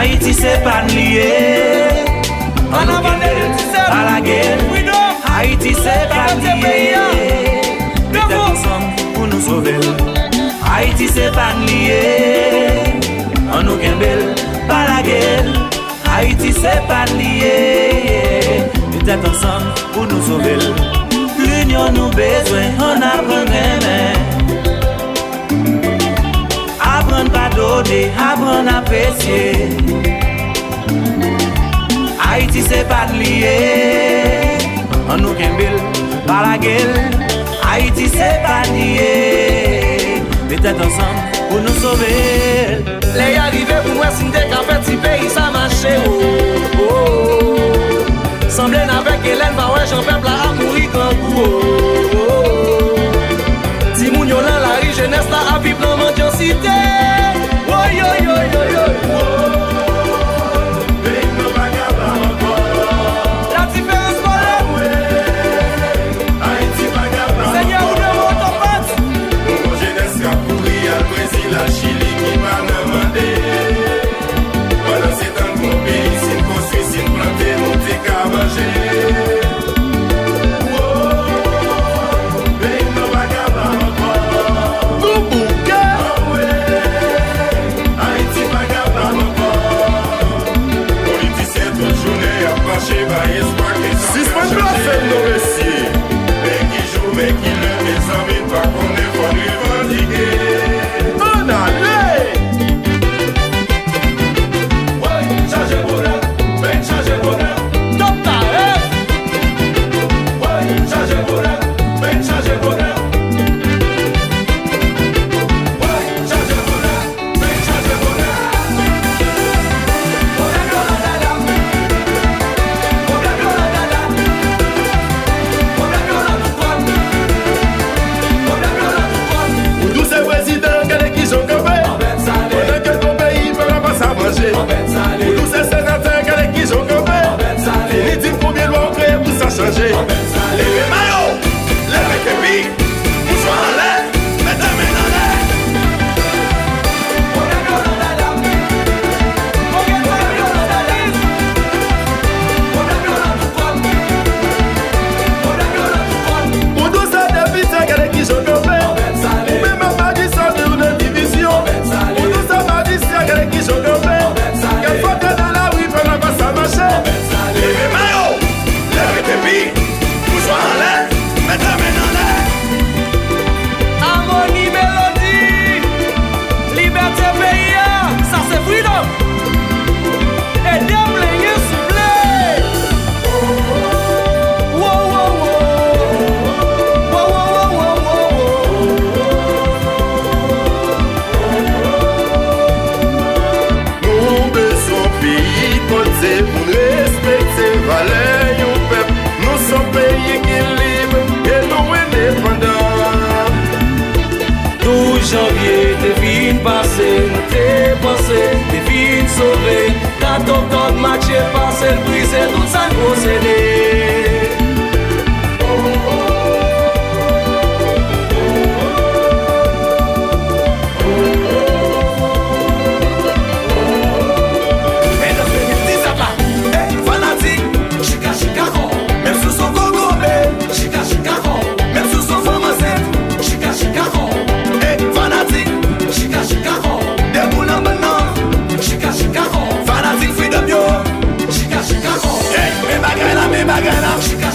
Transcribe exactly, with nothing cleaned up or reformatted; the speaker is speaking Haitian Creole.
Ayiti se pa n li ye. Ann abandone l, pa lage l. Ayiti se pa n li ye. Met tèt ansanm pou nou sove l. Ayiti se pa n li ye. Ann nou kenbe l, pa lage l. Ayiti se pa n li ye. Met tèt ansanm pou nou sove l. Linyon nou bezwen, ann aprann renmen. Aprann padone, aprann apresye. Ayiti se pa n li ye. Ann nou kenbe l, pa lage l. Ayiti se pa n li ye. Met tèt ansanm pou nou sove l. Lè y a rive pou n wè si n te ka fè ti peyi sa mache, o, o, o. Sanble n avèk Elèn pa wè jan pèp la ap mouri grangou, o, o, o. Timoun yo nan lari, jenès la ap viv nan mandyansite. Woy, yoy, yoy, yoy, yoy. Wo, peyi m nan pa kapab ankò. Ladiferans vole. Ayiti pa kapab ankò. Senyè, ou nan men otopat. Yon jenès k ap kouri al Brezil, al Chili, ki pa nan mande. Pandan se tan, gon peyi, si n konstwi, si n plante, nou te ka manje. Wo, peyi m nan pa kapab ankò. Gon bouke. Anmwe, Ayiti pa kapab ankò. Politisyen tout jounen y ap mache bay espwa ke sa ka chanje. Sispann blòfe m non, mesye. Men ki jou, men ki lè, mezanmi, n pa konnen, fò n revandike. Ann ale! Woy, chaje pwoblèm, men chaje pwoblèm. Top Tarèf! Woy, chaje pwoblèm, men chaje pwoblèm. Woy, chaje pwoblèm. Ou tou se prezidan, gade kijan w kanpe. Pandan ke gon peyi pèp la pa sa manje. Ou tou se senatè, gade kijan w kanpe. Vini di m konbyen lwa w kreye pou sa chanje. Leve mayo, leve kepi. Boujwa anlè, met men anlè. Ou tou se depite, gade kijan w kanpe. Ou menm ak majistra, nou nan divizyon. Ou tou se majistra, gade kijan w kanpe. Gad fòk nan lari, fè nan pa sa mache. Leve mayo, leve kepi. Boujwa anlè, met men anlè. Amoni Melodi, libète peyi a, sa se freedom. Ede m plenyen souple. Wo, wo, wo. Wo, wo, wo. Nou bezwen yon peyi kote moun respekte valè yon pèp. Nou se yon peyi ki lib e nou endepandan. Douz janvye te fin pase, nou te panse te fin sove. Kat oktòb matche pase, l brize tout sa n posede. Medam de mil disèt la, ey, fanatik, chika, chika, kò, menm si w se yon kokobe, chika, chika, kò, menm si w se yon fanm ansent, chika, chika, kò, ey, fanatik, chika, chika, kò, debout nan bann nan, chika, chika, kò, fanatik freedom yo, chika, chika, kò, ey, men bagay la, men bagay la, chika,